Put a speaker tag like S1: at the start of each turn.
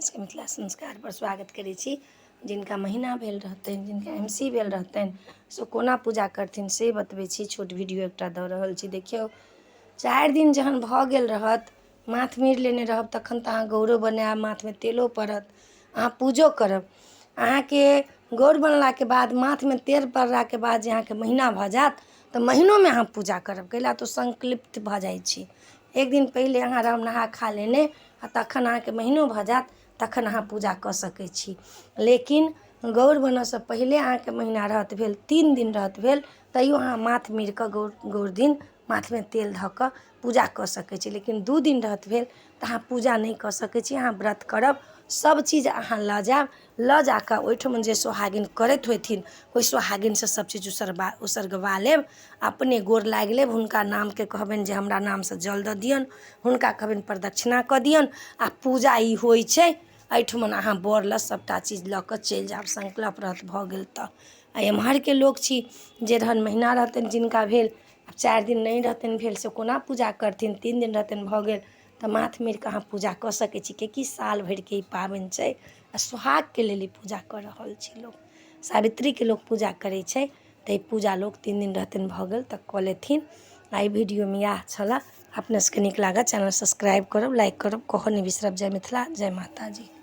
S1: अपने सबके मिथिला संस्कारपर स्वागत करै छी। जिनका महीना भेल रहतनि, जिनका एम सी भेल रहतनि, से कोना पूजा करथिन से बतबै छी। छोट वीडियो एकटा दऽ रहल छी। देखियौ, 4 दिन जहन भऽ गेल रहत, माथ मीर लेने रहब, तखन तऽ अहाँ गौरो बनायब, माथमे तेलो पड़त, अहाँ पूजो करब। अहाँके गौर बनलाके बाद, माथमे तेल पड़लाके बाद जे अहाँके महीना भऽ जायत, तऽ महीनोमे अहाँ पूजा करब। कैला तऽ ओ संकल्पित भऽ जाइ छै। एक दिन पहिले अहाँ रहब नहा खा लेने आ तखन अहाँके महीनो भऽ जायत, तखन अहाँ पूजा कऽ सकै छी। लेकिन गौर बनऽसँ पहिले अहाँके महीना रहत भेल, 3 दिन रहत भेल, तैयो अहाँ माथ मीर कऽ गौर गौर दिन माथमे तेल धऽ कऽ पूजा कऽ सकै छी। लेकिन 2 दिन रहत भेल तऽ अहाँ पूजा नहि कऽ सकै छी। अहाँ व्रत करब, सभ चीज अहाँ लऽ जायब। लऽ जा कऽ ओहिठाम जे सोहागिन करैत होथिन, ओहि सोहागिनसँ सभ चीज उसरबा उसरगबा लेब, अपने गोर लागि लेब, हुनका नामके कहबनि जे हमरा नामसँ जल दऽ दियौन, हुनका कहबनि प्रदक्षिणा कऽ दियौन आ पूजा ई होइ छै एहिठमन। अहाँ बर लऽ सभटा चीज लऽ कऽ चलि जायब, संकल्प रहत भऽ गेल तऽ। आ एम्हरके लोक छी जे रहन महीना रहतनि जिनका भेल, आब 4 दिन नहि रहतनि भेल, से कोना पूजा करथिन? 3 दिन रहतनि भऽ गेल तऽ माथ मीर कऽ अहाँ पूजा कऽ सकै छी, किएकि साल भरिके ई पाबनि छै आ सोहागके लेल ई पूजा कऽ रहल छै लोक। सावित्रीके लोक पूजा करै छै, तऽ ई पूजा लोक 3 दिन रहतनि भऽ गेल तऽ कऽ लेथिन। आ एहि वीडियोमे इएह छलए। अपने सबके नीक लागत, चैनल सब्सक्राइब करब, लाइक करब, कहऽ नहि बिसरब। जय मिथिला, जय माताजी।